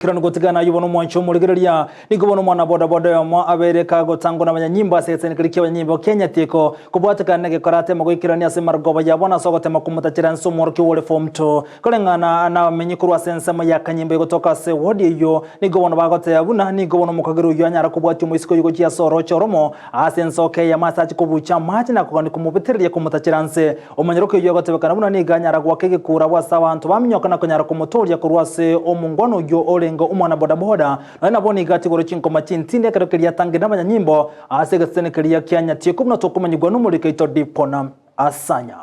Ekero nigotigana ayio bono omwancho omorigereria, nigo bono omwana bodaboda oyomo abeire kagotangwa nabanyanyimbo ase egesanekero ki'abanyanyimbo kia Nyatieko, kobwatekana negekora atema goikerania ase marogoba ya bono ase ogotema komotachera nse omworokigwa ore form two. Koreng'ana nabamenyi korwa ase ensemo ya Kanyimbo egotoka ase ward eyio, nigo bono bagoteba buna nigo bono omokagera oyio anyara kobwatia omoiseke oyio gochia ase orooche oromo ase ensoko eyemo ase ache kobucha amache na kogania komobetereria komotachera nse. Omonyaroke oyio agotebekana buna nigo anyara goaka egekura abwo ase abanto baminyoka na konyara komotooria korwa ase omongwana oyio orenge omwana bodaboda, nonya nabo nigo atigorwe chinkoma chintindi ekero keria atangire nabanyanyimbo ase egeseseni keria kia Nyatieko buna tokomanyigwa nomoriki oito Dipona Asanya.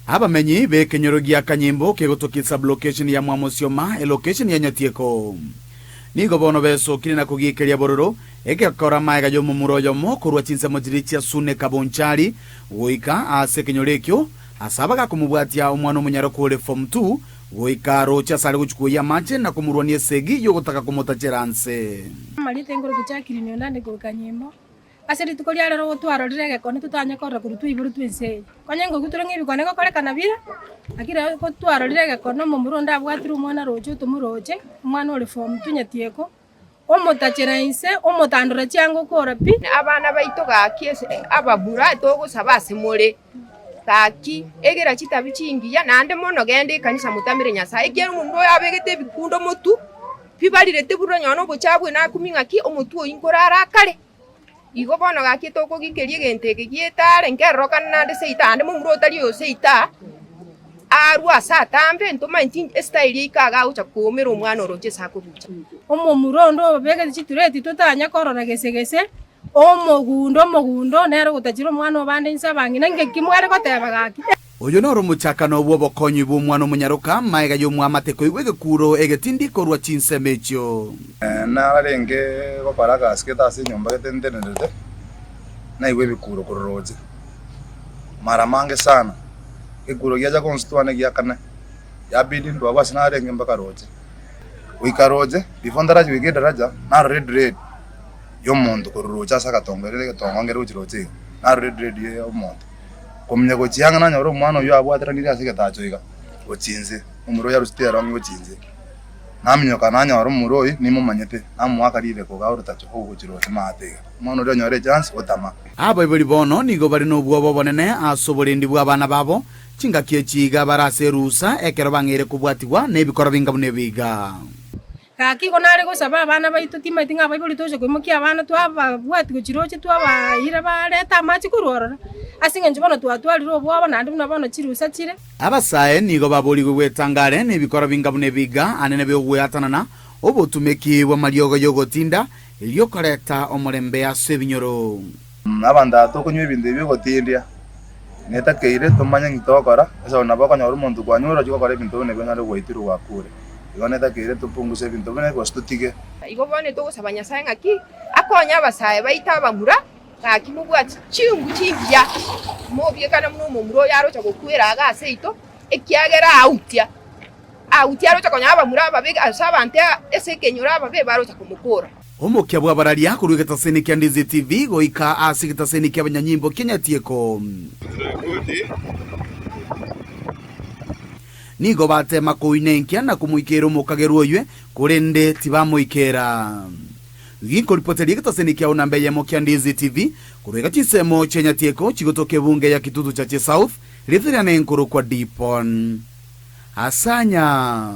Abamenyi b'ekenyoro gia Kanyimbo kegotokia sub-location ya Mwamosioma, elocation ya Nyatieko. Nigo bono besokire na kogiikeria bororo, egekora amaega y'omomura oyomo korwa chinsemo chiria chia Sune Kabonchari goika ase ekenyoro ekio, ase abagakomobwatia omwana omonyaroku ore form two goika roche ase are gochia kwoyia amache na komorwania esegi y'ogotaka komotachera nse. Amarieta enkorokio Jacqueline Onande korwa Kanyimbo. Ase rituko ria rero gotwarorire egekone totanye korora korwa twaiboretwe ense eye. Konya ngoigwa tore ng'a ebikone gokorekana bire, lakini rero gotwarorire egekone omomura onde abwatire omwana roche otomoroche, omwana ore form two nyatieko, omotachera inse, omotandora chianga okora pi. Abana baito gaki ase ababura togosaba ase more, gaki egera chitabi chingiya, naende mono genda ekanisa motamere Nyasae, ekiagera omomura oyo abegete ebikundo motwe, Bibarirete buna nonya nobochafu nakumia ng'aki omotwe oyio nkorara akare. Igo bono gaki tokogikeria egento eke gietare nkerorokane naende seita aande momura otari oyo seita arwe ase atambe ntomaeti estyle yaito iga agocha koumera omwana oroche ase akobucha. Omomura onde obegete chitureti totanya korora gese gese, omogundo omogundo nere ogotachera omwana obande inse abang'ina ngeki mware goteba gaki. Oyo noro omochakano bw'obokonyi bw'omwana omonyaroka, magega y'omwamate koigwa egekuro egetindi korwa chinsemo echio. Narenge gokora agasi gete ase enyomba gete ntenerete, naigwa ebikuro korwa roche, mara mange sana, egekuro giacha gonsitua negiakane, yabidi ndwe abwo ase narenge mpaka roche. Goika roche, before ntarachi goika edaraja, narora edredi ya omonto korwa roche ase agatongo ere egetongo nkere gochia roche iga, narora edredi ya omonto. Komanya gochia ang'e nanyore omwana oyio abwateranire ase egetacho iga, gochia inse, omorwe oye arusete erong'i gochia inse. Naminyoka nanyora omorwe oyio nimomanyete, namoaka rireko iga orotacho ogochia roche maate iga. Omwana oria onyore echance otama. Abaibori bono nigo bare nobwoba obonene ase oborendi bw'abana babo, chingaki echi iga bare ase erusa ekero bang'eire kobwatigwa nebikora binga buna ebi iga. Gaki igo nare gosaba abana baito, timaeti ng'a abaibori toche koimokia abana twababwatia gochia roche twabaira barete amache korwa ororo, ase eng'encho bono twatwarire obwoba naende buna bono chirusa chire. Abasae nigo baborigwe gwetanga are nebikoro binga buna ebiga ane nebi'ogweatanana, obotumeki bw'amariogo y'ogotinda, erio koreta omorembe ase ebinyoro. Abanto aba tokonywa ebinto ebi bi'ogotindia, netakeire tomanye ng'ki togokora, ase abwo nabo okonyora omonto kwanywa oroche gokora ebinto buna ebi onyare gwaitirwe gwakure. Igo netakeire topunguse ebinto buna ebi gose totige. Igo bono togosaba Nyasae ng'aki akonye abasae baito abamura, gaki mobwati chinguru chingiya, mobiekane buna omomura oyo aroche gokwera iga ase seito, ekiagera autia, autia aroche konya abamura ababe ase abanto ase ekenyoro ababe baroche komokora. Omokia bw'abararia korwa egetaseni kia Ndizi TV goika ase egetaseni ki'abanyanyimbo kia Nyatieko. Nigo bateema koinenkia na komoikeera omokagerwa oywe, korende tibamoikeera. Ginkoripoteria egetaseni kiao namba eyemo kia Ndizi TV, korwa iga chinsemo chia Nyatieko chigotoka ebunge ya Kitutu Chache South, rieta riane nkorokwa Dipon Asanya.